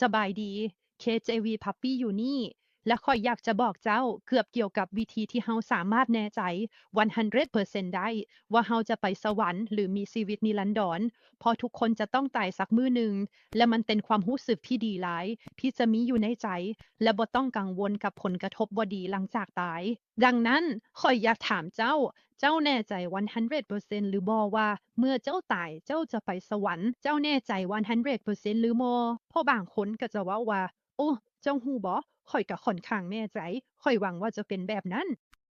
ສະບາຍດີ ເຄເຈວີ ພັບປີ້ຢູ່ນີ້ ແລະ ຂ້ອຍຢາກຈະບອກເຈົ້າເກືອບກ່ຽວກັບວິທີທີ່ເຮົາສາມາດແນ່ໃຈ ໜຶ່ງຮ້ອຍເປີເຊັນ ໄດ້ວ່າເຮົາຈະໄປສະຫວັນ ຫຼື ມີຊີວິດນິລັນດອນ, ເພາະທຸກຄົນຈະຕ້ອງຕາຍສັກມື້ໜຶ່ງ ແລະ ມັນເປັນຄວາມຮູ້ສຶກທີ່ດີຫຼາຍທີ່ຈະມີຢູ່ໃນໃຈ ແລະ ບໍ່ຕ້ອງກັງວົນກັບຜົນກະທົບບໍ່ດີຫຼັງຈາກຕາຍ. ດັ່ງນັ້ນ, ຂ້ອຍຢາກຖາມເຈົ້າ, ເຈົ້າແນ່ໃຈ ໜຶ່ງຮ້ອຍເປີເຊັນ ຫຼືບໍ່ວ່າເມື່ອເຈົ້າຕາຍເຈົ້າຈະໄປສະຫວັນ? ເຈົ້າແນ່ໃຈ ໜຶ່ງຮ້ອຍເປີເຊັນ ຫຼືບໍ່? ເພາະບາງຄົນກໍຈະເວົ້າວ່າ, ໂອ້, ເຈົ້າຮູ້ບໍ່? ຂ້ອຍກໍຂ້ອນຂ້າງແນ່ໃຈ. ຂ້ອຍຫວັງວ່າຈະເປັນແບບນັ້ນ.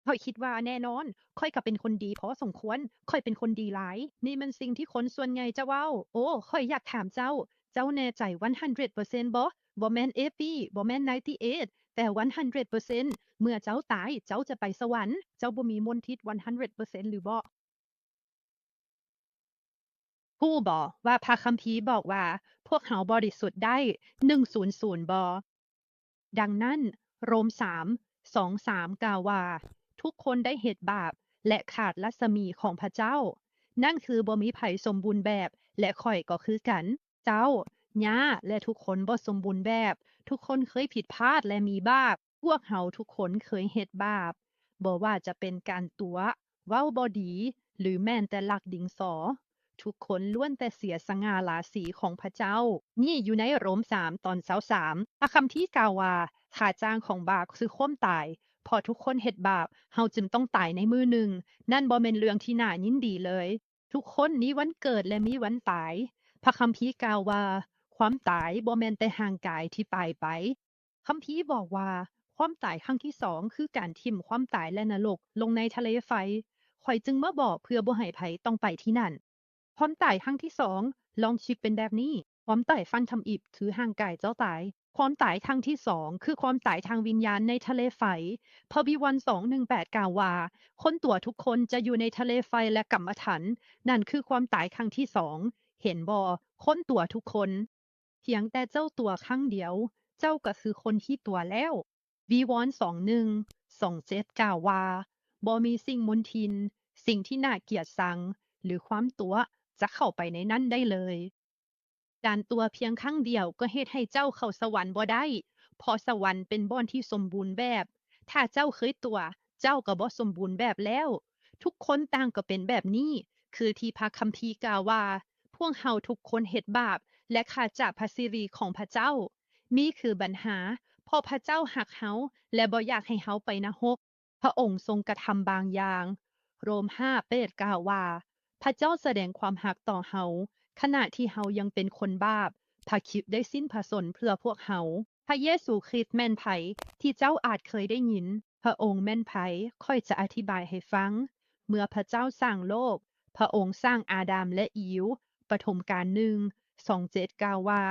ຂ້ອຍຄິດວ່າແນ່ນອນ. ຂ້ອຍກໍເປັນຄົນດີພໍສົມຄວນ. ຂ້ອຍເປັນຄົນດີຫຼາຍ. ນີ້ແມ່ນສິ່ງທີ່ຄົນສ່ວນໃຫຍ່ຈະເວົ້າ. ໂອ້, ຂ້ອຍຢາກຖາມເຈົ້າ, ເຈົ້າແນ່ໃຈ ໜຶ່ງຮ້ອຍເປີເຊັນ ບໍ່? ບໍ່ແມ່ນ ເອັດ ບໍ່ແມ່ນ ໄນຕີ້ເອັດ ແຕ່ ໜຶ່ງຮ້ອຍເປີເຊັນ ເມື່ອເຈົ້າຕາຍເຈົ້າຈະໄປສະຫວັນ. ເຈົ້າບໍ່ມີມົນທິນ ໜຶ່ງຮ້ອຍເປີເຊັນ ຫຼືບໍ່? ຮູ້ບໍ່ວ່າພະຄຳພີບອກວ່າພວກເຮົາບໍລິສຸດໄດ້ ໜຶ່ງຮ້ອຍບໍ່? ດັ່ງນັ້ນ, ໂຣມ ສາມ ສອງ ສາມ ກ່າວວ່າ, ທຸກຄົນໄດ້ເຮັດບາບ ແລະ ຂາດລັດສະໝີຂອງພະເຈົ້າ. ນັ້ນຄືບໍ່ມີໃຜສົມບູນແບບ ແລະ ຂ້ອຍກໍຄືກັນ. ເຈົ້າ, ຍ່າ ແລະ ທຸກຄົນບໍ່ສົມບູນແບບ. ທຸກຄົນເຄີຍຜິດພາດ ແລະ ມີບາບ. ພວກເຮົາທຸກຄົນເຄີຍເຮັດບາບ, ບໍ່ວ່າຈະເປັນການຕົວະ, ເວົ້າບໍ່ດີ ຫຼື ແມ່ນແຕ່ລັກດິນສອ. ທຸກຄົນລ້ວນແຕ່ເສຍສະຫງ່າລາສີຂອງພະເຈົ້າ. ນີ້ຢູ່ໃນໂຣມ ສາມ ຕອນ ຊາວສາມ. ພະຄຳພີກ່າວວ່າ, ຄ່າຈ້າງຂອງບາບຄືຄວາມຕາຍ. ເພາະທຸກຄົນເຮັດບາບ, ເຮົາຈຶ່ງຕ້ອງຕາຍໃນມື້ໜຶ່ງ. ນັ້ນບໍ່ແມ່ນເລື່ອງທີ່ໜ້າຍິນດີເລີຍ. ທຸກຄົນມີວັນເກີດ ແລະ ມີວັນຕາຍ. ພະຄຳພີກ່າວວ່າ, ຄວາມຕາຍບໍ່ແມ່ນແຕ່ຮ່າງກາຍທີ່ຕາຍໄປ. ຄຳພີບອກວ່າ, ຄວາມຕາຍຄັ້ງທີສອງຄືການຖິ້ມຄວາມຕາຍ ແລະ ນະລົກລົງໃນທະເລໄຟ. ຂ້ອຍຈຶ່ງມາບອກເພື່ອບໍ່ໃຫ້ໃຜຕ້ອງໄປທີ່ນັ້ນ. ຄວາມຕາຍຄັ້ງທີສອງລອງຄິດເປັນແບບນີ້, ຄວາມຕາຍຄັ້ງທຳອິດຄືຮ່າງກາຍເຈົ້າຕາຍ. ຄວາມຕາຍຄັ້ງທີສອງຄືຄວາມຕາຍທາງວິນຍານໃນທະເລໄຟ. ພະວິວອນ ສອງໜຶ່ງແປດ ກ່າວວ່າ, ຄົນຕົວະທຸກຄົນຈະຢູ່ໃນທະເລໄຟ ແລະ ກຳມະຖັນ. ນັ້ນຄືຄວາມຕາຍຄັ້ງທີສອງ. ເຫັນບໍ່? ຄົນຕົວະທຸກຄົນ. ພຽງແຕ່ເຈົ້າຕົວະຄັ້ງດຽວ, ເຈົ້າກໍຄືຄົນທີ່ຕົວະແລ້ວ. ວິວອນ ສອງໜຶ່ງ ສອງເຈັດ ກ່າວວ່າ, ບໍ່ມີສິ່ງມົນທິນ, ສິ່ງທີ່ໜ້າກຽດຊັງ ຫຼື ຄວາມຕົວະຈະເຂົ້າໄປໃນນັ້ນໄດ້ເລີຍ. ການຕົວະພຽງຄັ້ງດຽວກໍເຮັດໃຫ້ເຈົ້າເຂົ້າສະຫວັນບໍ່ໄດ້, ເພາະສະຫວັນເປັນບ່ອນທີ່ສົມບູນແບບ. ຖ້າເຈົ້າເຄີຍຕົວະ, ເຈົ້າກໍບໍ່ສົມບູນແບບແລ້ວ. ທຸກຄົນຕ່າງກໍເປັນແບບນີ້, ຄືທີ່ພະຄຳພີກ່າວວ່າ, ພວກເຮົາທຸກຄົນເຮັດບາບ ແລະ ຂາດຈາກພະສິລິຂອງພະເຈົ້າ. ນີ້ຄືບັນຫາ, ເພາະພະເຈົ້າຮັກເຮົາ ແລະ ບໍ່ຢາກໃຫ້ເຮົາໄປນະຮົກ. ພະອົງຊົງກະທຳບາງຢ່າງ. ໂຣມ ຫ້າ ແປດ ກ່າວວ່າ, ພະເຈົ້າສະແດງຄວາມຮັກຕໍ່ເຮົາ ຂະນະທີ່ເຮົາຍັງເປັນຄົນບາບ, ພະຄຣິດໄດ້ສິ້ນພະຊົນເພື່ອພວກເຮົາ. ພະເຢຊູຄຣິດແມ່ນໃຜ? ທີ່ເຈົ້າອາດເຄີຍໄດ້ຍິນ. ພະອົງແມ່ນໃຜ? ຂ້ອຍຈະອະທິບາຍໃຫ້ຟັງ. ເມື່ອພະເຈົ້າສ້າງໂລກ, ພະອົງສ້າງອາດາມ ແລະ ອີວ. ປະຖົມການ ໜຶ່ງ ສອງ ເຈັດ ກ່າວວ່າ,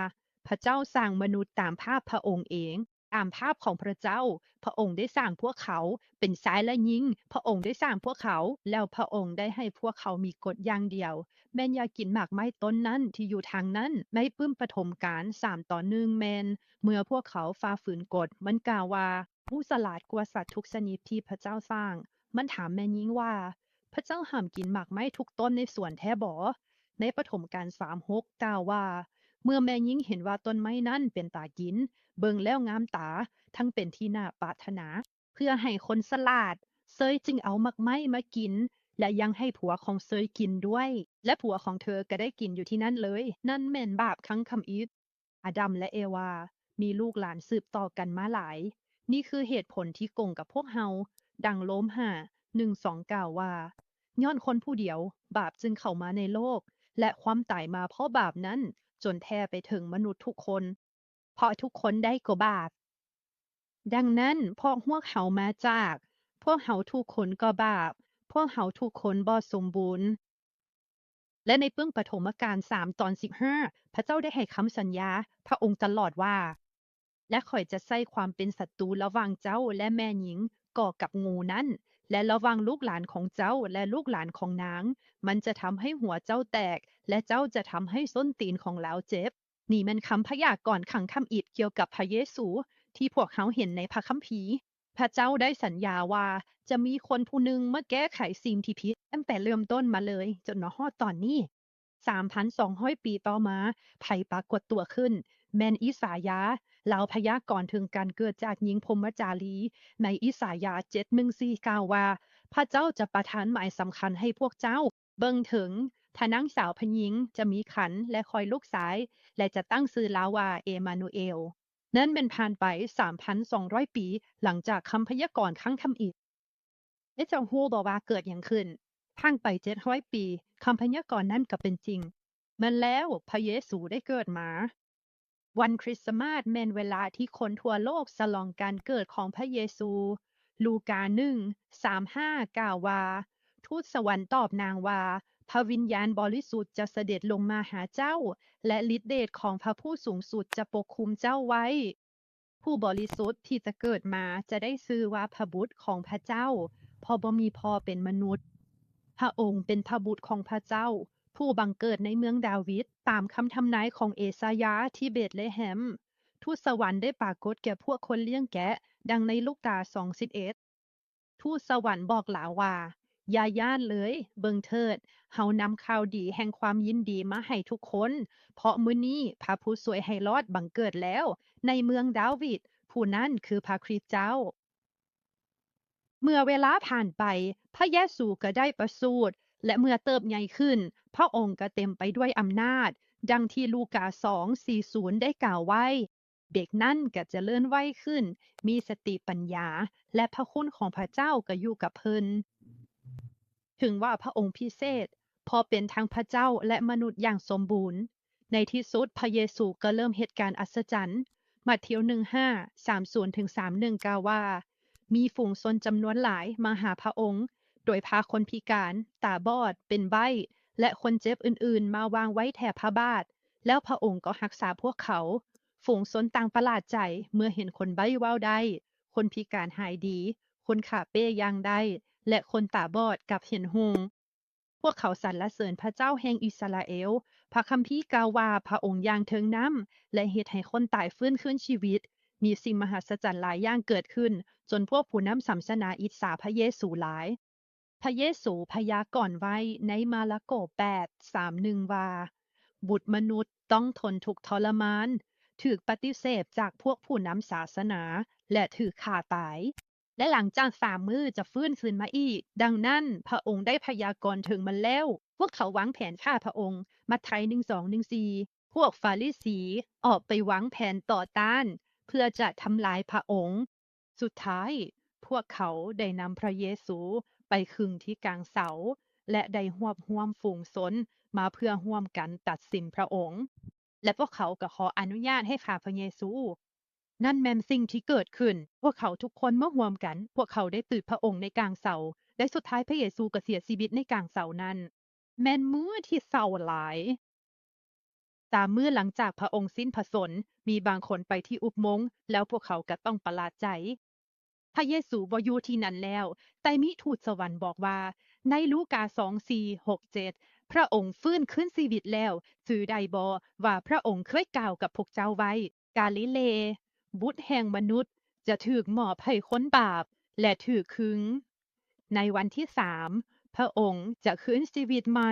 ພະເຈົ້າສ້າງມະນຸດຕາມພາບພະອົງເອງ, ຕາມພາບຂອງພະເຈົ້າ, ພະອົງໄດ້ສ້າງພວກເຂົາເປັນຊາຍ ແລະ ຍິງ, ພະອົງໄດ້ສ້າງພວກເຂົາ, ແລ້ວພະອົງໄດ້ໃຫ້ພວກເຂົາມີກົດຢ່າງດຽວ, ແມ່ນຢ່າກິນໝາກໄມ້ຕົ້ນນັ້ນທີ່ຢູ່ທາງນັ້ນ. ໃນປຶ້ມປະຖົມການ ສາມ ຕໍ່ ໜຶ່ງ ແມ່ນ ເມື່ອພວກເຂົາຝ່າຝືນກົດ, ມັນກ່າວວ່າ, ຜູ້ສະຫຼາດກວ່າສັດທຸກຊະນິດທີ່ພະເຈົ້າສ້າງ. ມັນຖາມແມ່ຍິງວ່າ, ພະເຈົ້າຫ້າມກິນໝາກໄມ້ທຸກຕົ້ນໃນສວນແທ້ບໍ? ໃນປະຖົມການ ສາມ ຫົກ ກ່າວວ່າ, ເມື່ອແມ່ຍິງເຫັນວ່າຕົ້ນໄມ້ນັ້ນເປັນຕາກິນ, ເບິ່ງແລ້ວງາມຕາ, ທັງເປັນທີ່ໜ້າປາດຖະໜາ, ເພື່ອໃຫ້ຄົນສະຫຼາດ, ເຊີຍຈຶ່ງເອົາໝາກໄມ້ມາກິນ ແລະ ຍັງໃຫ້ຜົວຂອງເຊີຍກິນດ້ວຍ, ແລະ ຜົວຂອງເທີກໍໄດ້ກິນຢູ່ທີ່ນັ້ນເລີຍ. ນັ້ນແມ່ນບາບຄັ້ງທຳອິດ. ອາດຳ ແລະ ເອວາ ມີລູກຫຼານສືບຕໍ່ກັນມາຫຼາຍ. ນີ້ຄືເຫດຜົນທີ່ກົງກັບພວກເຮົາ, ດັ່ງໂລມ ຫ້າ ໜຶ່ງ ສອງ ກ່າວວ່າ, ຍ້ອນຄົນຜູ້ດຽວ, ບາບຈຶ່ງເຂົ້າມາໃນໂລກ, ແລະ ຄວາມຕາຍມາເພາະບາບນັ້ນ, ຈົນແຜ່ໄປເຖິງມະນຸດທຸກຄົນ, ເພາະທຸກຄົນໄດ້ກໍບາບ. ດັ່ງນັ້ນ, ເພາະພວກເຮົາມາຈາກ, ພວກເຮົາທຸກຄົນກໍບາບ, ພວກເຮົາທຸກຄົນບໍ່ສົມບູນ. ແລະ ໃນປຶ້ມປະຖົມມະການ ສາມ ຕອນ ສິບຫ້າ ພະເຈົ້າໄດ້ໃຫ້ຄຳສັນຍາພະອົງຕະຫຼອດວ່າ, ແລະ ຂ້ອຍຈະໃສ່ຄວາມເປັນສັດຕູລະຫວ່າງເຈົ້າ ແລະ ແມ່ຍິງ ກໍກັບງູນັ້ນ, ແລະ ລະຫວ່າງລູກຫຼານຂອງເຈົ້າ ແລະ ລູກຫຼານຂອງນາງ, ມັນຈະທຳໃຫ້ຫົວເຈົ້າແຕກ ແລະ ເຈົ້າຈະທຳໃຫ້ສົ້ນຕີນຂອງລາວເຈັບ. ນີ້ແມ່ນຄຳພະຍາກອນຄັ້ງທຳອິດກ່ຽວກັບພະເຢຊູທີ່ພວກເຮົາເຫັນໃນພະຄຳພີ. ພະເຈົ້າໄດ້ສັນຍາວ່າຈະມີຄົນຜູ້ໜຶ່ງມາແກ້ໄຂສິ່ງທີ່ຜິດຕັ້ງແຕ່ເລີ່ມຕົ້ນມາເລີຍຈົນມາຮອດຕອນນີ້. ສາມພັນສອງຮ້ອຍປີຕໍ່ມາ, ໃຜປາກົດຕົວຂຶ້ນ? ແມ່ນອິສາຍາ. ລາວພະຍາກອນເຖິງການເກີດຈາກຍິງພົມມະຈາລີ. ໃນອິສາຍາ ເຈັດໜຶ່ງສີ່ ກ່າວວ່າ, ພະເຈົ້າຈະປະທານໝາຍສຳຄັນໃຫ້ພວກເຈົ້າ. ເບິ່ງເຖິງ, ທານາງສາວພະຍິງຈະມີຄັນ ແລະ ຄອຍລູກຊາຍ, ແລະ ຈະຕັ້ງຊື່ລາວວ່າ ເອມານູເອລ. ນັ້ນແມ່ນຜ່ານໄປ ສາມພັນສອງຮ້ອຍ ປີ ຫຼັງຈາກຄຳພະຍາກອນຄັ້ງທຳອິດ. ແລະ ເຈົ້າຮູ້ບໍ່ວ່າເກີດຫຍັງຂຶ້ນ? ຜ່ານໄປ ເຈັດຮ້ອຍ ປີ, ຄຳພະຍາກອນນັ້ນກໍເປັນຈິງ. ແມ່ນແລ້ວ, ພະເຢຊູໄດ້ເກີດມາ. ວັນຄຣິສຕະມາດແມ່ນເວລາທີ່ຄົນທົ່ວໂລກສະຫຼອງການເກີດຂອງພະເຢຊູ. ລູກາ ໜຶ່ງ ສາມຫ້າ ກ່າວວ່າ, ທູດສະຫວັນຕອບນາງວ່າ, ພະວິນຍານບໍລິສຸດຈະສະເດັດລົງມາຫາເຈົ້າ, ແລະ ລິດເດດຂອງພະຜູ້ສູງສຸດຈະປົກຄຸມເຈົ້າໄວ້. ຜູ້ບໍລິສຸດທີ່ຈະເກີດມາຈະໄດ້ຊື່ວ່າພະບຸດຂອງພະເຈົ້າ, ເພາະບໍ່ມີພໍ່ເປັນມະນຸດ. ພະອົງເປັນພະບຸດຂອງພະເຈົ້າ, ຜູ້ບັງເກີດໃນເມືອງດາວິດ, ຕາມຄຳທຳນາຍຂອງເອຊາຍາທີ່ເບດເລແຮມ. ທູດສະຫວັນໄດ້ປາກົດແກ່ພວກຄົນລ້ຽງແກະ, ດັ່ງໃນລູກາ ສອງ ສິບເອັດ. ທູດສະຫວັນບອກລາວວ່າ, ຢ່າຢ້ານເລີຍ, ເບິ່ງເທີດ, ເຮົານຳຂ່າວດີແຫ່ງຄວາມຍິນດີມາໃຫ້ທຸກຄົນ, ເພາະມື້ນີ້ພະຜູ້ຊ່ວຍໃຫ້ລອດບັງເກີດແລ້ວໃນເມືອງດາວິດ, ຜູ້ນັ້ນຄືພະຄຣິດເຈົ້າ. ເມື່ອເວລາຜ່ານໄປ, ພະເຢຊູກໍໄດ້ປະສູດ, ແລະ ເມື່ອເຕີບໃຫຍ່ຂຶ້ນ, ພະອົງກໍເຕັມໄປດ້ວຍອຳນາດ, ດັ່ງທີ່ລູກາ ສອງ ສີ່ສິບ ໄດ້ກ່າວໄວ້. ເດັກນັ້ນກໍຈະເລີນໄວຂຶ້ນ, ມີສະຕິປັນຍາ, ແລະ ພະຄຸນຂອງພະເຈົ້າກໍຢູ່ກັບເພິ່ນ. ເຖິງວ່າພະອົງພິເສດ, ເພາະເປັນທັງພະເຈົ້າ ແລະ ມະນຸດຢ່າງສົມບູນ. ໃນທີ່ສຸດ, ພະເຢຊູກໍເລີ່ມເຮັດການອັດສະຈັນ. ມັດທິວ ໜຶ່ງຫ້າ ສາມສິບ ເຖິງ ສາມສິບເອັດ ກ່າວວ່າ, ມີຝູງຊົນຈຳນວນຫຼາຍມາຫາພະອົງ, ໂດຍພາຄົນພິການ, ຕາບອດ, ເປັນໃບ້ ແລະ ຄົນເຈັບອື່ນໆມາວາງໄວ້ແຖພະບາດ, ແລ້ວພະອົງກໍຮັກສາພວກເຂົາ. ຝູງຊົນຕ່າງປະຫຼາດໃຈເມື່ອເຫັນຄົນໃບ້ເວົ້າໄດ້, ຄົນພິການຫາຍດີ, ຄົນຂາເປ້ຍ່າງໄດ້ ແລະ ຄົນຕາບອດກັບເຫັນຮຸ່ງ. ພວກເຂົາສັນລະເສີນພະເຈົ້າແຫ່ງອິດສະຣາເອລ. ພະຄຳພີກ່າວວ່າພະອົງຍ່າງເທິງນ້ຳ ແລະ ເຮັດໃຫ້ຄົນຕາຍຟື້ນຄືນຊີວິດ. ມີສິ່ງມະຫັດສະຈັນຫຼາຍຢ່າງເກີດຂຶ້ນ, ຈົນພວກຜູ້ນຳສາສະໜາອິດສາພະເຢຊູຫຼາຍ. ພະເຢຊູພະຍາກອນໄວ້ໃນມາລະໂກ ແປດ ສາມ ໜຶ່ງ ວ່າ, ບຸດມະນຸດຕ້ອງທົນທຸກທໍລະມານ, ຖືກປະຕິເສດຈາກພວກຜູ້ນຳສາສະໜາ ແລະ ຖືກຂ້າຕາຍ. ແລະ ຫຼັງຈາກສາມມື້ຈະຟື້ນຄືນມາອີກ. ດັ່ງນັ້ນ, ພະອົງໄດ້ພະຍາກອນເຖິງມັນແລ້ວ. ພວກເຂົາວາງແຜນຂ້າພະອົງ. ມັດໄທ ໜຶ່ງສອງ ໜຶ່ງສີ່. ພວກຟາຣິສີອອກໄປວາງແຜນຕໍ່ຕ້ານ ເພື່ອຈະທຳລາຍພະອົງ. ສຸດທ້າຍ, ພວກເຂົາໄດ້ນຳພະເຢຊູໄປຄຶງທີ່ກາງເສົາ ແລະ ໄດ້ຮວບຮວມຝູງຊົນມາເພື່ອຮ່ວມກັນຕັດສິນພະອົງ. ແລະ ພວກເຂົາກໍຂໍອະນຸຍາດໃຫ້ຂ້າພະເຢຊູ. ນັ້ນແມ່ນສິ່ງທີ່ເກີດຂຶ້ນ. ພວກເຂົາທຸກຄົນມາຮ່ວມກັນ. ພວກເຂົາໄດ້ຕີພະອົງໃນກາງເສົາ ແລະ ສຸດທ້າຍພະເຢຊູກໍເສຍຊີວິດໃນກາງເສົານັ້ນ. ແມ່ນມື້ທີ່ເສົ້າຫຼາຍ. ສາມມື້ຫຼັງຈາກພະອົງສິ້ນພະຊົນ, ມີບາງຄົນໄປທີ່ອຸບມົງ, ແລ້ວພວກເຂົາກໍຕ້ອງປະຫຼາດໃຈ. ພະເຢຊູບໍ່ຢູ່ທີ່ນັ້ນແລ້ວ, ແຕ່ມີທູດສະຫວັນບອກວ່າ, ໃນລູກາ ສອງ ສີ່ ຫົກ ເຈັດ ພະອົງຟື້ນຄືນຊີວິດແລ້ວ, ຈື່ໄດ້ບໍ່ວ່າພະອົງເຄີຍກ່າວກັບພວກເຈົ້າໄວ້, ກາລິເລ, ບຸດແຫ່ງມະນຸດຈະຖືກມອບໃຫ້ຄົນບາບ ແລະ ຖືກຄຶງ. ໃນວັນທີສາມ, ພະອົງຈະຄືນຊີວິດໃໝ່.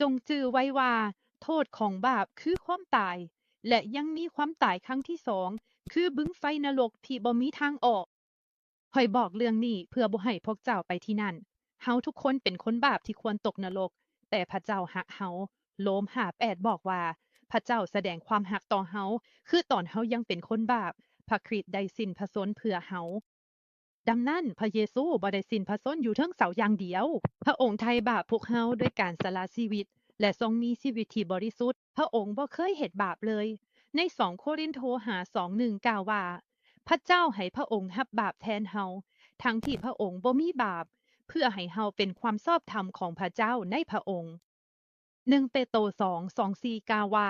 ຈົ່ງຈື່ໄວ້ວ່າໂທດຂອງບາບຄືຄວາມຕາຍ, ແລະ ຍັງມີຄວາມຕາຍຄັ້ງທີສອງ, ຄືບຶງໄຟນະລົກທີ່ບໍ່ມີທາງອອກ. ຂ້ອຍບອກເລື່ອງນີ້ເພື່ອບໍ່ໃຫ້ພວກເຈົ້າໄປທີ່ນັ້ນ. ເຮົາທຸກຄົນເປັນຄົນບາບທີ່ຄວນຕົກນະລົກ, ແຕ່ພະເຈົ້າຮັກເຮົາ. ໂລມ ຫ້າ ແປດ ບອກວ່າ, ພະເຈົ້າສະແດງຄວາມຮັກຕໍ່ເຮົາ, ຄືຕອນເຮົາຍັງເປັນຄົນບາບ, ພະຄຣິດໄດ້ສິ້ນພະຊົນເພື່ອເຮົາ. ດັ່ງນັ້ນ, ພະເຢຊູບໍ່ໄດ້ສິ້ນພະຊົນຢູ່ເທິງເສົາຢ່າງດຽວ. ພະອົງໄຖ່ບາບພວກເຮົາດ້ວຍການສະຫຼະຊີວິດ ແລະ ຊົງມີຊີວິດທີ່ບໍລິສຸດ. ພະອົງບໍ່ເຄີຍເຮັດບາບເລີຍ. ໃນ ສອງ ໂຄລິນໂທ ຫ້າ ສອງ ໜຶ່ງ ກ່າວວ່າ, ພະເຈົ້າໃຫ້ພະອົງຮັບບາບແທນເຮົາ, ທັງທີ່ພະອົງບໍ່ມີບາບ, ເພື່ອໃຫ້ເຮົາເປັນຄວາມຊອບທຳຂອງພະເຈົ້າໃນພະອົງ. ໜຶ່ງ ເປໂຕ ສອງ ສອງ ສີ່ ກ່າວວ່າ,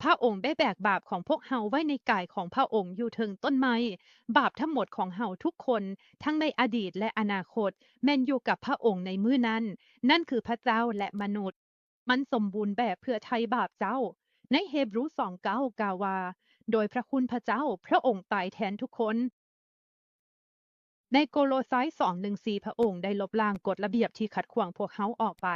ພະອົງໄດ້ແບກບາບຂອງພວກເຮົາໄວ້ໃນກາຍຂອງພະອົງຢູ່ເທິງຕົ້ນໄມ້. ບາບທັງໝົດຂອງເຮົາທຸກຄົນ, ທັງໃນອະດີດ ແລະ ອະນາຄົດ, ແມ່ນຢູ່ກັບພະອົງໃນມື້ນັ້ນ, ນັ້ນຄືພະເຈົ້າ ແລະ ມະນຸດ. ມັນສົມບູນແບບເພື່ອໄຖ່ບາບເຈົ້າ. ໃນເຮບຣູ ສອງ ເກົ້າ ກ່າວວ່າ, ໂດຍພະຄຸນພະເຈົ້າ, ພະອົງຕາຍແທນທຸກຄົນ. ໃນໂກໂລໄຊ ສອງ ໜຶ່ງ ສີ່ ພະອົງໄດ້ລົບລ້າງກົດລະບຽບທີ່ຂັດຂວາງພວກເຮົາອອກໄປ,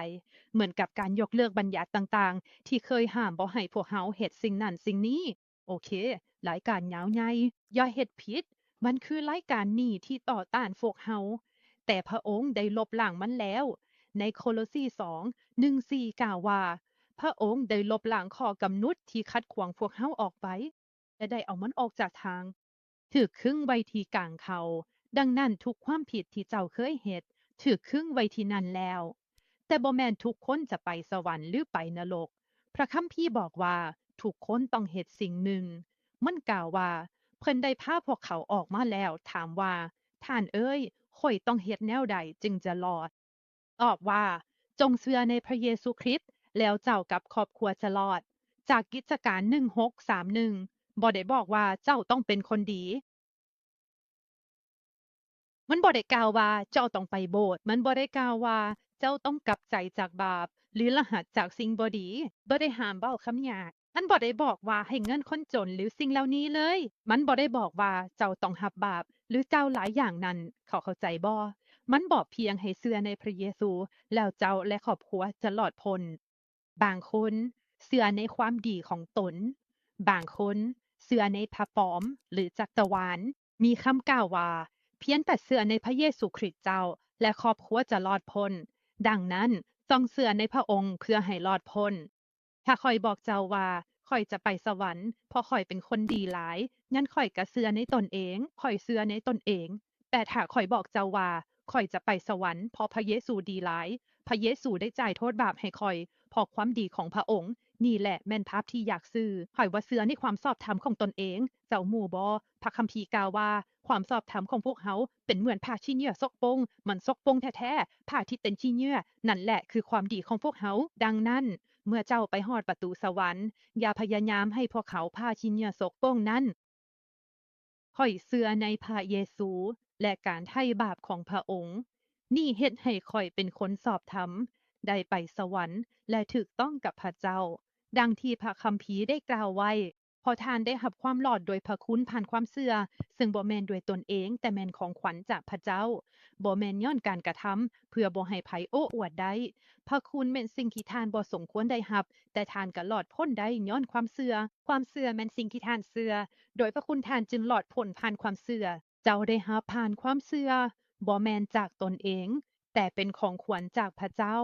ເໝືອນກັບການຍົກເລີກບັນຍັດຕ່າງໆ ທີ່ເຄີຍຫ້າມບໍ່ໃຫ້ພວກເຮົາເຮັດສິ່ງນັ້ນສິ່ງນີ້. ໂອເຄ, ລາຍການຍາວໃຫຍ່, ຢ່າເຮັດຜິດ, ມັນຄືລາຍການນີ້ທີ່ຕໍ່ຕ້ານພວກເຮົາ, ແຕ່ພະອົງໄດ້ລົບລ້າງມັນແລ້ວ. ໃນໂຄໂລຊີ ສອງ ໜຶ່ງສີ່ ກ່າວວ່າ, ພະອົງໄດ້ລົບລ້າງຂໍ້ກຳນົດທີ່ຂັດຂວາງພວກເຮົາອອກໄປ ແລະ ໄດ້ເອົາມັນອອກຈາກທາງ. ຖືກຄຶງໄວ້ທີ່ກາງເຂົາ. ດັ່ງນັ້ນ, ທຸກຄວາມຜິດທີ່ເຈົ້າເຄີຍເຮັດ ຖືກຄຶງໄວ້ທີ່ນັ້ນແລ້ວ. ແຕ່ບໍ່ແມ່ນທຸກຄົນຈະໄປສະຫວັນ ຫຼື ໄປນະລົກ. ພະຄຳພີບອກວ່າ ທຸກຄົນຕ້ອງເຮັດສິ່ງໜຶ່ງ. ມັນກ່າວວ່າ, ເພິ່ນໄດ້ພາພວກເຂົາອອກມາແລ້ວ, ຖາມວ່າ, ທ່ານເອີຍ, ຂ້ອຍຕ້ອງເຮັດແນວໃດຈຶ່ງຈະລອດ? ຕອບວ່າ, ຈົ່ງເຊື່ອໃນພະເຢຊູຄຣິດ, ແລ້ວເຈົ້າກັບຄອບຄົວຈະລອດ. ຈາກກິດຈະການ ໜຶ່ງຫົກສາມໜຶ່ງ ບໍ່ໄດ້ບອກວ່າເຈົ້າຕ້ອງເປັນຄົນດີ. ມັນບໍ່ໄດ້ກ່າວວ່າເຈົ້າຕ້ອງໄປໂບດ. ມັນບໍ່ໄດ້ກ່າວວ່າເຈົ້າຕ້ອງກັບໃຈຈາກບາບ ຫຼື ລະຫັດຈາກສິ່ງບໍ່ດີ. ບໍ່ໄດ້ຫ້າມເວົ້າຄຳຫຍາບ. ມັນບໍ່ໄດ້ບອກວ່າໃຫ້ເງິນຄົນຈົນ ຫຼື ສິ່ງເຫຼົ່ານີ້ເລີຍ. ມັນບໍ່ໄດ້ບອກວ່າເຈົ້າຕ້ອງຮັບບາບ ຫຼື ເຈົ້າຫຼາຍຢ່າງນັ້ນ. ເຂົາເຂົ້າໃຈບໍ່? ມັນບອກພຽງໃຫ້ເຊື່ອໃນພະເຢຊູ ແລ້ວເຈົ້າ ແລະ ຄອບຄົວຈະລອດພົ້ນ. ບາງຄົນເຊື່ອໃນຄວາມດີຂອງຕົນ. ບາງຄົນເຊື່ອໃນພະປອມ ຫຼື ຈັກກະວານ. ມີຄຳກ່າວວ່າ, ພຽງແຕ່ເຊື່ອໃນພະເຢຊູຄຣິດເຈົ້າ ແລະ ຄອບຄົວຈະລອດພົ້ນ. ດັ່ງນັ້ນ, ຈົ່ງເຊື່ອໃນພະອົງເພື່ອໃຫ້ລອດພົ້ນ. ຖ້າຂ້ອຍບອກເຈົ້າວ່າ ຂ້ອຍຈະໄປສະຫວັນ ເພາະຂ້ອຍເປັນຄົນດີຫຼາຍ, ຍ້ອນຂ້ອຍກະເຊື່ອໃນຕົນເອງ, ຂ້ອຍເຊື່ອໃນຕົນເອງ. ແຕ່ຖ້າຂ້ອຍບອກເຈົ້າວ່າ ຂ້ອຍຈະໄປສະຫວັນ ເພາະພະເຢຊູດີຫຼາຍ, ພະເຢຊູໄດ້ຈ່າຍໂທດບາບໃຫ້ຂ້ອຍ ເພາະຄວາມດີຂອງພະອົງ, ນີ້ແຫຼະແມ່ນພາບທີ່ຢາກຊື້. ຂ້ອຍວ່າເຊື່ອໃນຄວາມຊອບທຳຂອງຕົນເອງ. ເຈົ້າຮູ້ບໍ່? ພະຄຳພີກ່າວວ່າ ຄວາມຊອບທຳຂອງພວກເຮົາເປັນເໝືອນຜ້າຂີ້ເຫຍື້ອສົກປົກ. ມັນສົກປົກແທ້ໆ. ຜ້າທີ່ເຕັມຂີ້ເຫຍື້ອນັ້ນແຫຼະຄືຄວາມດີຂອງພວກເຮົາ. ດັ່ງນັ້ນ, ເມື່ອເຈົ້າໄປຮອດປະຕູສະຫວັນ, ຢ່າພະຍາຍາມໃຫ້ພວກເຂົາຜ້າຂີ້ເຫຍື້ອສົກປົກນັ້ນ. ຂ້ອຍເຊື່ອໃນພະເຢຊູ ແລະ ການໄຖ່ບາບຂອງພະອົງ. ນີ້ເຮັດໃຫ້ຂ້ອຍເປັນຄົນຊອບທຳ, ໄດ້ໄປສະຫວັນ ແລະ ຖືກຕ້ອງກັບພະເຈົ້າ, ດັ່ງທີ່ພະຄຳພີໄດ້ກ່າວໄວ້. ເພາະທ່ານໄດ້ຮັບຄວາມລອດໂດຍພະຄຸນຜ່ານຄວາມເຊື່ອ, ເຊິ່ງບໍ່ແມ່ນໂດຍຕົນເອງ, ແຕ່ແມ່ນຂອງຂວັນຈາກພະເຈົ້າ, ບໍ່ແມ່ນຍ້ອນການກະທຳ, ເພື່ອບໍ່ໃຫ້ໃຜໂອ້ອວດໄດ້. ພະຄຸນແມ່ນສິ່ງທີ່ທ່ານບໍ່ສົມຄວນໄດ້ຮັບ, ແຕ່ທ່ານກໍລອດພົ້ນໄດ້ຍ້ອນຄວາມເຊື່ອ. ຄວາມເຊື່ອແມ່ນສິ່ງທີ່ທ່ານເຊື່ອ, ໂດຍພະຄຸນທ່ານຈຶ່ງລອດພົ້ນຜ່ານຄວາມເຊື່ອ. ເຈົ້າໄດ້ຮັບຜ່ານຄວາມເຊື່ອ, ບໍ່ແມ່ນຈາກຕົນເອງ, ແຕ່ເປັນຂອງຂວັນຈາກພະເຈົ້າ,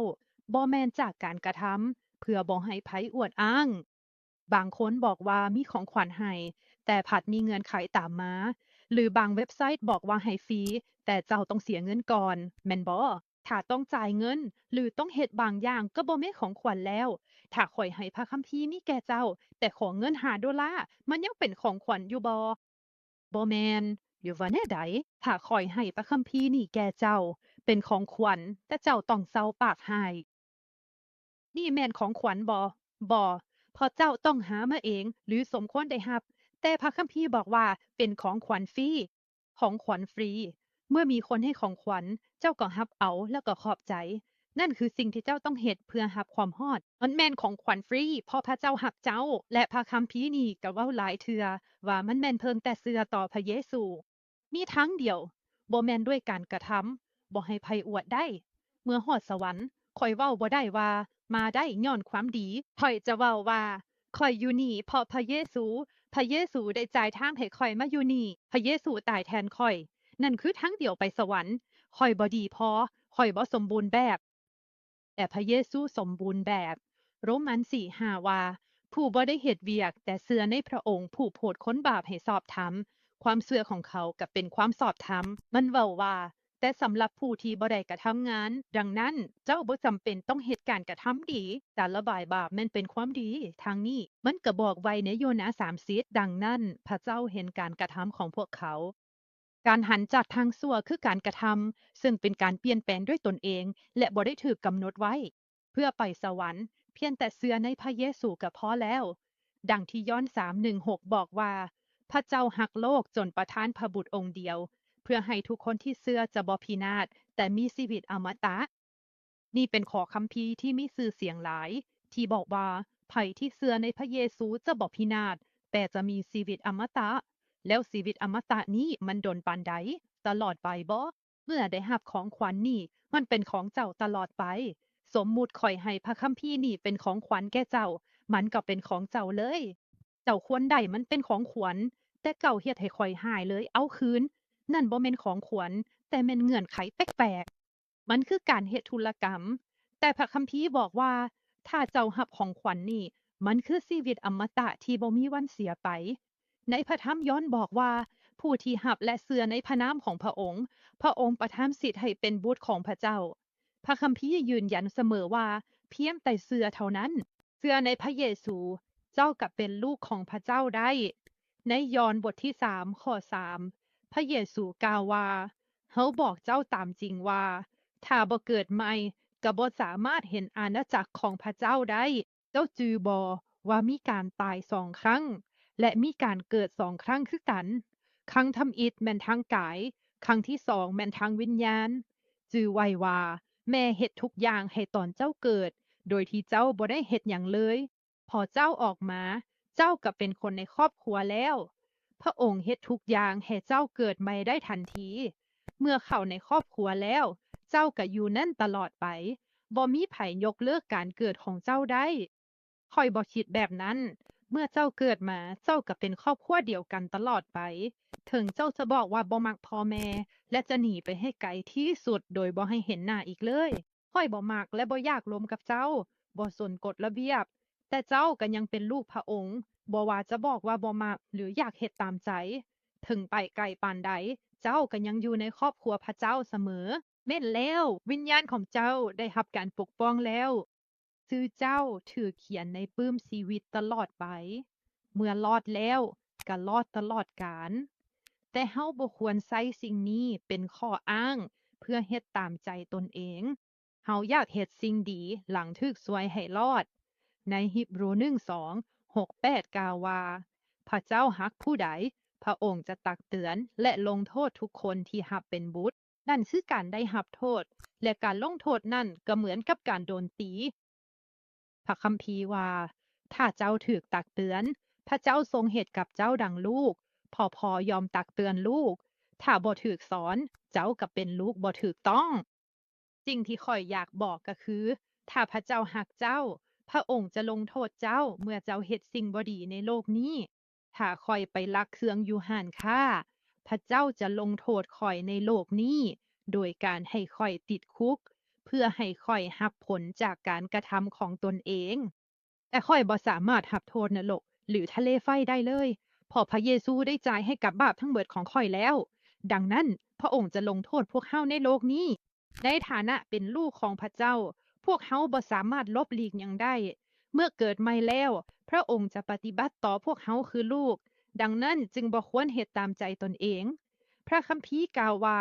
ບໍ່ແມ່ນຈາກການກະທຳ, ເພື່ອບໍ່ໃຫ້ໃຜອວດອ້າງ. ບາງຄົນບອກວ່າມີຂອງຂວັນໃຫ້, ແຕ່ພັດມີເງື່ອນໄຂຕາມມາ, ຫຼື ບາງເວັບໄຊບອກວ່າໃຫ້ຟຣີ, ແຕ່ເຈົ້າຕ້ອງເສຍເງິນກ່ອນ, ແມ່ນບໍ່? ຖ້າຕ້ອງຈ່າຍເງິນ ຫຼື ຕ້ອງເຮັດບາງຢ່າງ ກໍບໍ່ແມ່ນຂອງຂວັນແລ້ວ. ຖ້າຂ້ອຍໃຫ້ພະຄຳພີນີ້ແກ່ເຈົ້າ, ແຕ່ຂໍເງິນຫ້າໂດລາ, ມັນຍັງເປັນຂອງຂວັນຢູ່ບໍ່? ບໍ່ແມ່ນ. ຢູ່ວ່າແນວໃດ? ຖ້າຂ້ອຍໃຫ້ພະຄຳພີນີ້ແກ່ເຈົ້າ ເປັນຂອງຂວັນ, ແຕ່ເຈົ້າຕ້ອງເຊົາປາກຮ້າຍ. ນີ້ແມ່ນຂອງຂວັນບໍ? ບໍ່, ເພາະເຈົ້າຕ້ອງຫາມາເອງ ຫຼື ສົມຄວນໄດ້ຮັບ. ແຕ່ພະຄຳພີບອກວ່າເປັນຂອງຂວັນຟຣີ. ຂອງຂວັນຟຣີ. ເມື່ອມີຄົນໃຫ້ຂອງຂວັນ, ເຈົ້າກໍຮັບເອົາ ແລ້ວກໍຂອບໃຈ. ນັ້ນຄືສິ່ງທີ່ເຈົ້າຕ້ອງເຮັດເພື່ອຮັບຄວາມຮອດ. ມັນແມ່ນຂອງຂວັນຟຣີ, ເພາະພະເຈົ້າຮັກເຈົ້າ, ແລະ ພະຄຳພີນີ້ກໍເວົ້າຫຼາຍເທື່ອວ່າມັນແມ່ນເພິ່ງແຕ່ເຊື່ອຕໍ່ພະເຢຊູ. ມີທາງດຽວ, ບໍ່ແມ່ນດ້ວຍການກະທຳ, ບໍ່ໃຫ້ໃຜອວດໄດ້. ເມື່ອຮອດສະຫວັນ, ຂ້ອຍເວົ້າບໍ່ໄດ້ວ່າມາໄດ້ຍ້ອນຄວາມດີ. ຂ້ອຍຈະເວົ້າວ່າ, ຂ້ອຍຢູ່ນີ້ເພາະພະເຢຊູ. ພະເຢຊູໄດ້ຈ່າຍທາງໃຫ້ຂ້ອຍມາຢູ່ນີ້. ພະເຢຊູຕາຍແທນຂ້ອຍ. ນັ້ນຄືທາງດຽວໄປສະຫວັນ. ຂ້ອຍບໍ່ດີພໍ, ຂ້ອຍບໍ່ສົມບູນແບບ. ແຕ່ພະເຢຊູສົມບູນແບບ. ໂຣມັນ ສີ່ ຫ້າ ວ່າ, ຜູ້ບໍ່ໄດ້ເຮັດວຽກ, ແຕ່ເຊື່ອໃນພຣະອົງຜູ້ໂຜດຄົນບາບໃຫ້ຊອບທຳ, ຄວາມເຊື່ອຂອງເຂົາກໍເປັນຄວາມຊອບທຳ. ມັນເວົ້າວ່າ, ແຕ່ສຳລັບຜູ້ທີ່ບໍ່ໄດ້ກະທຳງານ, ດັ່ງນັ້ນ, ເຈົ້າບໍ່ຈຳເປັນຕ້ອງເຮັດການກະທຳດີ. ການລະບາຍບາບແມ່ນເປັນຄວາມດີ. ທາງນີ້, ມັນກໍບອກໄວ້ໃນໂຍນາ ສາມ ສິບ, ດັ່ງນັ້ນ, ພະເຈົ້າເຫັນການກະທຳຂອງພວກເຂົາ. ການຫັນຈາກທາງຊົ່ວຄືການກະທຳ ເຊິ່ງເປັນການປ່ຽນແປງດ້ວຍຕົນເອງ ແລະ ບໍ່ໄດ້ຖືກກຳນົດໄວ້ເພື່ອໄປສະຫວັນ, ພຽງແຕ່ເຊື່ອໃນພະເຢຊູກໍພໍແລ້ວ. ດັ່ງທີ່ຍອນ ສາມ ໜຶ່ງ ຫົກ ບອກວ່າ, ພະເຈົ້າຮັກໂລກຈົນປະທານພະບຸດອົງດຽວ, ເພື່ອໃຫ້ທຸກຄົນທີ່ເຊື່ອຈະບໍ່ພິນາດ, ແຕ່ມີຊີວິດອະມະຕະ. ນີ້ເປັນຂໍ້ຄຳພີທີ່ມີຊື່ສຽງຫຼາຍ ທີ່ບອກວ່າ ໃຜທີ່ເຊື່ອໃນພະເຢຊູຈະບໍ່ພິນາດ, ແຕ່ຈະມີຊີວິດອະມະຕະ. ແລ້ວຊີວິດອະມະຕະນີ້ມັນດົນປານໃດ? ຕະຫຼອດໄປບໍ? ເມື່ອໄດ້ຮັບຂອງຂວັນນີ້, ມັນເປັນຂອງເຈົ້າຕະຫຼອດໄປ. ສົມມຸດຂ້ອຍໃຫ້ພະຄຳພີນີ້ເປັນຂອງຂວັນແກ່ເຈົ້າ, ມັນກໍເປັນຂອງເຈົ້າເລີຍ. ເຈົ້າຄວນໄດ້ມັນເປັນຂອງຂວັນ, ແຕ່ເຈົ້າເຮັດໃຫ້ຂ້ອຍຮ້າຍເລີຍ, ເອົາຄືນ. ນັ້ນບໍ່ແມ່ນຂອງຂວັນ, ແຕ່ແມ່ນເງື່ອນໄຂແປກໆ. ມັນຄືການເຮັດທຸລະກຳ. ແຕ່ພະຄຳພີບອກວ່າ ຖ້າເຈົ້າຮັບຂອງຂວັນນີ້, ມັນຄືຊີວິດອະມະຕະທີ່ບໍ່ມີວັນເສຍໄປ. ໃນພະທຳຍອນບອກວ່າ ຜູ້ທີ່ຮັບ ແລະ ເຊື່ອໃນພະນາມຂອງພະອົງ, ພະອົງປະທານສິດໃຫ້ເປັນບຸດຂອງພະເຈົ້າ. ພະຄຳພີຢືນຢັນສະເໝີວ່າ ພຽງແຕ່ເຊື່ອເທົ່ານັ້ນ, ເຊື່ອໃນພະເຢຊູ, ເຈົ້າກໍເປັນລູກຂອງພະເຈົ້າໄດ້. ໃນຍອນບົດທີສາມ ຂໍ້ສາມ ພະເຢຊູກ່າວວ່າ, ເຮົາບອກເຈົ້າຕາມຈິງວ່າ ຖ້າບໍ່ເກີດໃໝ່ ກໍບໍ່ສາມາດເຫັນອານາຈັກຂອງພະເຈົ້າໄດ້. ເຈົ້າຈື່ບໍ່ວ່າມີການຕາຍສອງຄັ້ງ ແລະ ມີການເກີດສອງຄັ້ງຄືກັນ? ຄັ້ງທຳອິດແມ່ນທາງກາຍ, ຄັ້ງທີສອງແມ່ນທາງວິນຍານ. ຈື່ໄວ້ວ່າ ແມ່ເຮັດທຸກຢ່າງໃຫ້ຕອນເຈົ້າເກີດ ໂດຍທີ່ເຈົ້າບໍ່ໄດ້ເຮັດຫຍັງເລີຍ. ພໍເຈົ້າອອກມາ, ເຈົ້າກໍເປັນຄົນໃນຄອບຄົວແລ້ວ. ພະອົງເຮັດທຸກຢ່າງໃຫ້ເຈົ້າເກີດໃໝ່ໄດ້ທັນທີ. ເມື່ອເຂົ້າໃນຄອບຄົວແລ້ວ, ເຈົ້າກໍຢູ່ນັ້ນຕະຫຼອດໄປ. ບໍ່ມີໃຜຍົກເລີກການເກີດຂອງເຈົ້າໄດ້. ຂ້ອຍບໍ່ຄິດແບບນັ້ນ. ເມື່ອເຈົ້າເກີດມາ, ເຈົ້າກໍເປັນຄອບຄົວດຽວກັນຕະຫຼອດໄປ. ເຖິງເຈົ້າຈະບອກວ່າບໍ່ມັກພໍ່ແມ່ ແລະ ຈະໜີໄປໃຫ້ໄກທີ່ສຸດໂດຍບໍ່ໃຫ້ເຫັນໜ້າອີກເລີຍ. ຂ້ອຍບໍ່ມັກ ແລະ ບໍ່ຢາກລົມກັບເຈົ້າ, ບໍ່ສົນກົດລະບຽບ, ແຕ່ເຈົ້າກໍຍັງເປັນລູກພະອົງ, ບໍ່ວ່າຈະບອກວ່າບໍ່ມັກ ຫຼື ຢາກເຮັດຕາມໃຈ. ເຖິງໄປໄກປານໃດ, ເຈົ້າກໍຍັງຢູ່ໃນຄອບຄົວພະເຈົ້າສະເໝີ. ແມ່ນແລ້ວ, ວິນຍານຂອງເຈົ້າໄດ້ຮັບການປົກປ້ອງແລ້ວ. ຊື່ເຈົ້າຖືກຂຽນໃນປຶ້ມຊີວິດຕະຫຼອດໄປ. ເມື່ອລອດແລ້ວ, ກໍລອດຕະຫຼອດການ. ແຕ່ເຮົາບໍ່ຄວນໃຊ້ສິ່ງນີ້ເປັນຂໍ້ອ້າງເພື່ອເຮັດຕາມໃຈຕົນເອງ. ເຮົາຢາກເຮັດສິ່ງດີຫຼັງຖືກຊ່ວຍໃຫ້ລອດ. ໃນຮີບຣູ ໜຶ່ງ ສອງ ຫົກ ແປດ ກ່າວວ່າ, ພະເຈົ້າຮັກຜູ້ໃດ, ພະອົງຈະຕັກເຕືອນ ແລະ ລົງໂທດທຸກຄົນທີ່ຮັບເປັນບຸດ. ນັ້ນຄືການໄດ້ຮັບໂທດ, ແລະ ການລົງໂທດນັ້ນກໍເໝືອນກັບການໂດນຕີ. ພະຄຳພີວ່າ, ຖ້າເຈົ້າຖືກຕັກເຕືອນ, ພະເຈົ້າຊົງເຮັດກັບເຈົ້າດັ່ງລູກ, ເພາະພໍ່ຍອມຕັກເຕືອນລູກ. ຖ້າບໍ່ຖືກສອນ, ເຈົ້າກໍເປັນລູກບໍ່ຖືກຕ້ອງ. ສິ່ງທີ່ຂ້ອຍຢາກບອກກໍຄື, ຖ້າພະເຈົ້າຮັກເຈົ້າ, ພະອົງຈະລົງໂທດເຈົ້າເມື່ອເຈົ້າເຮັດສິ່ງບໍ່ດີໃນໂລກນີ້. ຖ້າຂ້ອຍໄປລັກເຄື່ອງຢູ່ຮ້ານຄ້າ, ພະເຈົ້າຈະລົງໂທດຂ້ອຍໃນໂລກນີ້ ໂດຍການໃຫ້ຂ້ອຍຕິດຄຸກ, ເພື່ອໃຫ້ຂ້ອຍຮັບຜົນຈາກການກະທຳຂອງຕົນເອງ. ແຕ່ຂ້ອຍບໍ່ສາມາດຮັບໂທດນະລົກ ຫຼື ທະເລໄຟໄດ້ເລີຍ, ເພາະພະເຢຊູໄດ້ຈ່າຍໃຫ້ກັບບາບທັງເບິດຂອງຂ້ອຍແລ້ວ. ດັ່ງນັ້ນ, ພະອົງຈະລົງໂທດພວກເຮົາໃນໂລກນີ້. ໃນຖານະເປັນລູກຂອງພະເຈົ້າ, ພວກເຮົາບໍ່ສາມາດຫຼົບຫຼີກຫຍັງໄດ້. ເມື່ອເກີດໃໝ່ແລ້ວ, ພະອົງຈະປະຕິບັດຕໍ່ພວກເຮົາຄືລູກ, ດັ່ງນັ້ນຈຶ່ງບໍ່ຄວນເຮັດຕາມໃຈຕົນເອງ. ພະຄຳພີກ່າວວ່າ,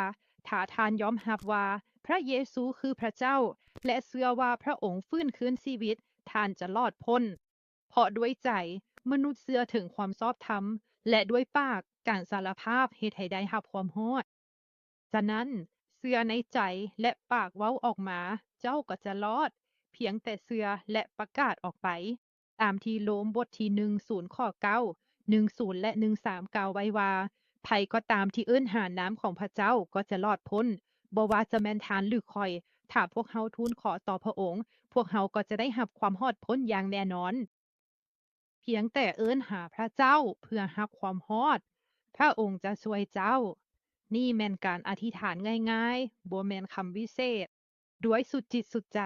ຖ້າທ່ານຍອມຮັບວ່າພະເຢຊູຄືພະເຈົ້າ ແລະ ເຊື່ອວ່າພະອົງຟື້ນຄືນຊີວິດ, ທ່ານຈະລອດພົ້ນ. ເພາະດ້ວຍໃຈມະນຸດເຊື່ອເຖິງຄວາມຊອບທຳ, ແລະ ດ້ວຍປາກການສາລະພາບເຮັດໃຫ້ໄດ້ຮັບຄວາມຮອດ. ສະນັ້ນ, ເຊື່ອໃນໃຈ ແລະ ປາກເວົ້າອອກມາ, ເຈົ້າກໍຈະລອດ, ພຽງແຕ່ເຊື່ອ ແລະ ປະກາດອອກໄປ, ຕາມທີ່ໂລມບົດທີໜຶ່ງສູນ ຂໍ້ເກົ້າ, ໜຶ່ງສູນ ແລະ ໜຶ່ງສາມ ກ່າວໄວ້ວ່າ, ໃຜກໍຕາມທີ່ເອີ້ນຫານາມຂອງພະເຈົ້າກໍຈະລອດພົ້ນ, ບໍ່ວ່າຈະແມ່ນທ່ານ ຫຼື ຂ້ອຍ, ຖ້າພວກເຮົາທູນຂໍຕໍ່ພະອົງ, ພວກເຮົາກໍຈະໄດ້ຮັບຄວາມຮອດພົ້ນຢ່າງແນ່ນອນ. ພຽງແຕ່ເອີ້ນຫາພະເຈົ້າເພື່ອຮັບຄວາມຮອດ, ພະອົງຈະຊ່ວຍເຈົ້າ. ນີ້ແມ່ນການອະທິຖານງ່າຍໆ, ບໍ່ແມ່ນຄຳວິເສດ. ດ້ວຍສຸດຈິດສຸດໃຈ,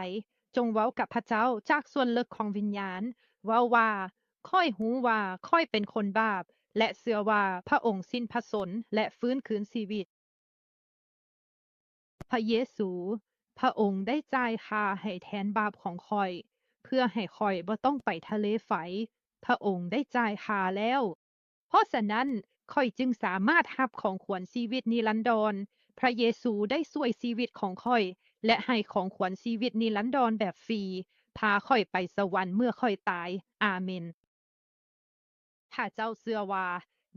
ຈົ່ງເວົ້າກັບພະເຈົ້າຈາກສ່ວນເລິກຂອງວິນຍານ. ເວົ້າວ່າ, ຂ້ອຍຮູ້ວ່າຂ້ອຍເປັນຄົນບາບ, ແລະ ເຊື່ອວ່າພະອົງສິ້ນພະຊົນ ແລະ ຟື້ນຄືນຊີວິດ. ພະເຢຊູ, ພະອົງໄດ້ຈ່າຍຄ່າໃຫ້ແທນບາບຂອງຂ້ອຍ, ເພື່ອໃຫ້ຂ້ອຍບໍ່ຕ້ອງໄປທະເລໄຟ. ພະອົງໄດ້ຈ່າຍຄ່າແລ້ວ. ເພາະສະນັ້ນ, ຂ້ອຍຈຶ່ງສາມາດຮັບຂອງຂວັນຊີວິດນິລັນດອນ. ພະເຢຊູໄດ້ຊ່ວຍຊີວິດຂອງຂ້ອຍ ແລະ ໃຫ້ຂອງຂວັນຊີວິດນິລັນດອນແບບຟຣີ, ພາຂ້ອຍໄປສະຫວັນເມື່ອຂ້ອຍຕາຍ. ອາເມນ. ຖ້າເຈົ້າເຊື່ອວ່າ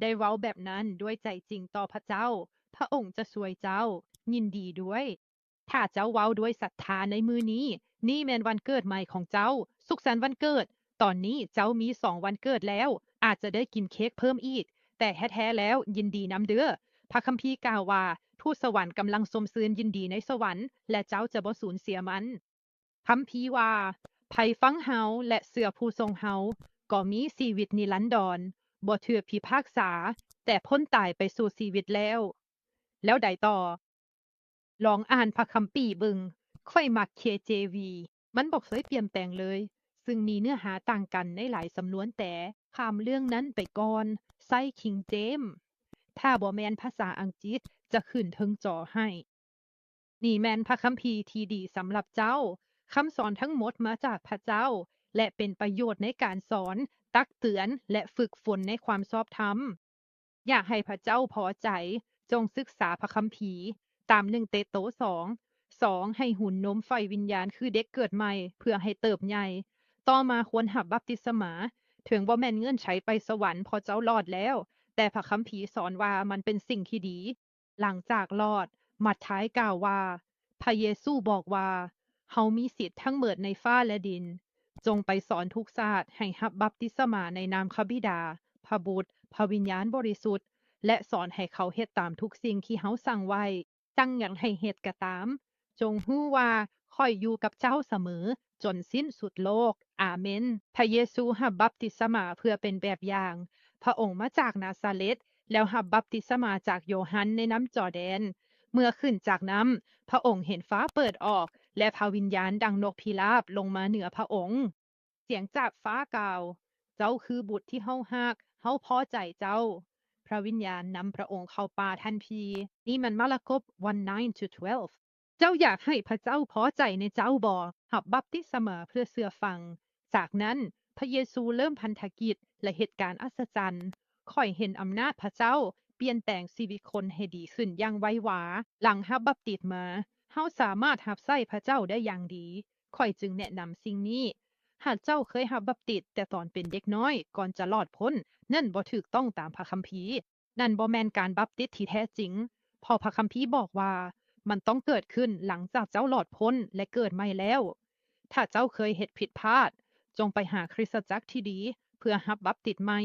ໄດ້ເວົ້າແບບນັ້ນດ້ວຍໃຈຈິງຕໍ່ພະເຈົ້າ, ພະອົງຈະຊ່ວຍເຈົ້າ. ຍິນດີດ້ວຍ. ຖ້າເຈົ້າເວົ້າດ້ວຍສັດທາໃນມື້ນີ້, ນີ້ແມ່ນວັນເກີດໃໝ່ຂອງເຈົ້າ. ສຸກສັນວັນເກີດ. ຕອນນີ້ເຈົ້າມີສອງວັນເກີດແລ້ວ, ອາດຈະໄດ້ກິນເຄັກເພີ່ມອີກ, ແຕ່ແທ້ໆແລ້ວຍິນດີນຳເດີ້. ພະຄຳພີກ່າວວ່າ, ທູດສະຫວັນກຳລັງຊົມຊື່ນຍິນດີໃນສະຫວັນ, ແລະ ເຈົ້າຈະບໍ່ສູນເສຍມັນ. ຄຳພີວ່າ, ໃຜຟັງເຮົາ ແລະ ເຊື່ອຜູ້ຊົງເຮົາ, ກໍມີຊີວິດນິລັນດອນ, ບໍ່ຖືກພິພາກສາ, ແຕ່ພົ້ນຕາຍໄປສູ່ຊີວິດແລ້ວ. ແລ້ວໃດຕໍ່? ລອງອ່ານພະຄຳປີເບິ່ງ. ຂ້ອຍມັກ ເຄເຈວີ. ມັນບໍ່ເຄີຍປ່ຽນແປງເລີຍ, ຊຶ່ງມີເນື້ອຫາຕ່າງກັນໃນຫຼາຍສຳນວນ, ແຕ່ຂ້າມເລື່ອງນັ້ນໄປກ່ອນ, ໃຊ້ ຄິງເຈມ. ຖ້າບໍ່ແມ່ນພາສາອັງກິດ, ຈະຂຶ້ນເທິງຈໍໃຫ້. ນີ້ແມ່ນພະຄຳພີທີ່ດີສຳລັບເຈົ້າ. ຄຳສອນທັງໝົດມາຈາກພະເຈົ້າ ແລະ ເປັນປະໂຫຍດໃນການສອນ, ຕັກເຕືອນ ແລະ ຝຶກຝົນໃນຄວາມຊອບທຳ. ຢາກໃຫ້ພະເຈົ້າພໍໃຈ, ຈົ່ງສຶກສາພະຄຳພີ, ຕາມໜຶ່ງເຕໂຕສອງ. ສອງ, ໃຫ້ຫຸນນົມໄຟວິນຍານຄືເດັກເກີດໃໝ່ ເພື່ອໃຫ້ເຕີບໃຫຍ່. ຕໍ່ມາຄວນຮັບບັບຕິສະມາ. ເຖິງບໍ່ແມ່ນເງື່ອນໄຂໄປສະຫວັນເພາະເຈົ້າລອດແລ້ວ, ແຕ່ພະຄຳພີສອນວ່າມັນເປັນສິ່ງທີ່ດີ. ຫຼັງຈາກລອດ, ມັດທາຍກ່າວວ່າ, ພະເຢຊູບອກວ່າ, ເຮົາມີສິດທັງໝົດໃນຟ້າ ແລະ ດິນ. ຈົ່ງໄປສອນທຸກຊາດໃຫ້ຮັບບັບຕິສະມາໃນນາມພະບິດາ, ພະບຸດ, ພະວິນຍານບໍລິສຸດ, ແລະ ສອນໃຫ້ເຂົາເຮັດຕາມທຸກສິ່ງທີ່ເຮົາສັ່ງໄວ້. ສັ່ງຫຍັງໃຫ້ເຮັດກໍຕາມ, ຈົ່ງຮູ້ວ່າຂ້ອຍຢູ່ກັບເຈົ້າສະເໝີ, ຈົນສິ້ນສຸດໂລກ. ອາເມນ. ພະເຢຊູຮັບບັບຕິສະມາເພື່ອເປັນແບບຢ່າງ. ພະອົງມາຈາກນາຊາເລັດ, ແລ້ວຮັບບັບຕິສະມາຈາກໂຢຮັນໃນນ້ຳຈໍແດນ. ເມື່ອຂຶ້ນຈາກນ້ຳ, ພະອົງເຫັນຟ້າເປີດອອກ, ແລະ ພະວິນຍານດັ່ງນົກພິລາບລົງມາເໜືອພະອົງ. ສຽງຈາກຟ້າກ່າວ, ເຈົ້າຄືບຸດທີ່ເຮົາຮັກ, ເຮົາພໍໃຈເຈົ້າ. ພະວິນຍານນຳພະອົງເຂົ້າປ່າທັນທີ. ນີ້ແມ່ນມາລະໂກ one nine to twelve. ເຈົ້າຢາກໃຫ້ພະເຈົ້າພໍໃຈໃນເຈົ້າບໍ? ຮັບບັບຕິສະມາເພື່ອເຊື່ອຟັງ. ຈາກນັ້ນ, ພະເຢຊູເລີ່ມພັນທະກິດ ແລະ ເຮັດການອັດສະຈັນ. ຂ້ອຍເຫັນອຳນາດພະເຈົ້າປ່ຽນແປງຊີວິດຄົນໃຫ້ດີຂຶ້ນຢ່າງໄວວາ. ຫຼັງຮັບບັບຕິດມາ, ເຮົາສາມາດຮັບໃຊ້ພະເຈົ້າໄດ້ຢ່າງດີ. ຂ້ອຍຈຶ່ງແນະນຳສິ່ງນີ້. ຫາກເຈົ້າເຄີຍຮັບບັບຕິດແຕ່ຕອນເປັນເດັກນ້ອຍ ກ່ອນຈະລອດພົ້ນ, ນັ້ນບໍ່ຖືກຕ້ອງຕາມພະຄຳພີ. ນັ້ນບໍ່ແມ່ນການບັບຕິດທີ່ແທ້ຈິງ, ເພາະພະຄຳພີບອກວ່າມັນຕ້ອງເກີດຂຶ້ນຫຼັງຈາກເຈົ້າລອດພົ້ນ ແລະ ເກີດໃໝ່ແລ້ວ. ຖ້າເຈົ້າເຄີຍເຮັດຜິດພາດ, ຈົ່ງໄປຫາຄຣິສຕະຈັກທີ່ດີເພື່ອຮັບບັບຕິດໃໝ່,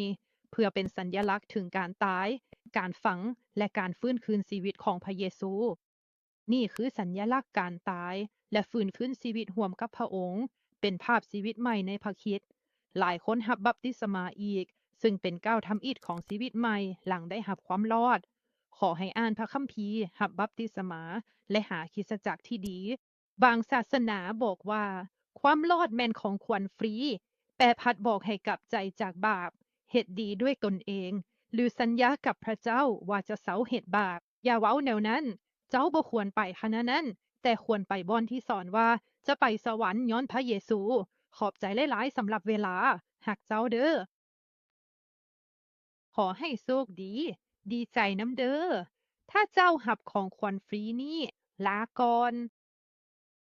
ເພື່ອເປັນສັນຍະລັກເຖິງການຕາຍ, ການຝັງ ແລະ ການຟື້ນຄືນຊີວິດຂອງພະເຢຊູ. ນີ້ຄືສັນຍະລັກການຕາຍ ແລະ ຟື້ນຄືນຊີວິດຮ່ວມກັບພະອົງ, ເປັນພາບຊີວິດໃໝ່ໃນພະຄຣິດ. ຫຼາຍຄົນຮັບບັບຕິສະມາອີກ, ຊຶ່ງເປັນກ້າວທຳອິດຂອງຊີວິດໃໝ່ຫຼັງໄດ້ຮັບຄວາມລອດ. ຂໍໃຫ້ອ່ານພະຄຳພີ, ຮັບບັບຕິສະມາ ແລະ ຫາຄຣິສຕະຈັກທີ່ດີ. ບາງສາສະໜາບອກວ່າຄວາມລອດແມ່ນຂອງຂວັນຟຣີ, ແປພັດບອກໃຫ້ກັບໃຈຈາກບາບ, ເຮັດດີດ້ວຍຕົນເອງ ຫຼື ສັນຍາກັບພະເຈົ້າວ່າຈະເຊົາເຮັດບາບ. ຢ່າເວົ້າແນວນັ້ນ. ເຈົ້າບໍ່ຄວນໄປຄະນະນັ້ນ, ແຕ່ຄວນໄປບ່ອນທີ່ສອນວ່າຈະໄປສະຫວັນຍ້ອນພະເຢຊູ. ຂອບໃຈຫຼາຍໆສຳລັບເວລາ. ຮັກເຈົ້າເດີ. ຂໍໃຫ້ໂຊກດີ. ດີໃຈນຳເດີ. ຖ້າເຈົ້າຮັບຂອງຂວັນຟຣີນີ້, ລາກ່ອນ.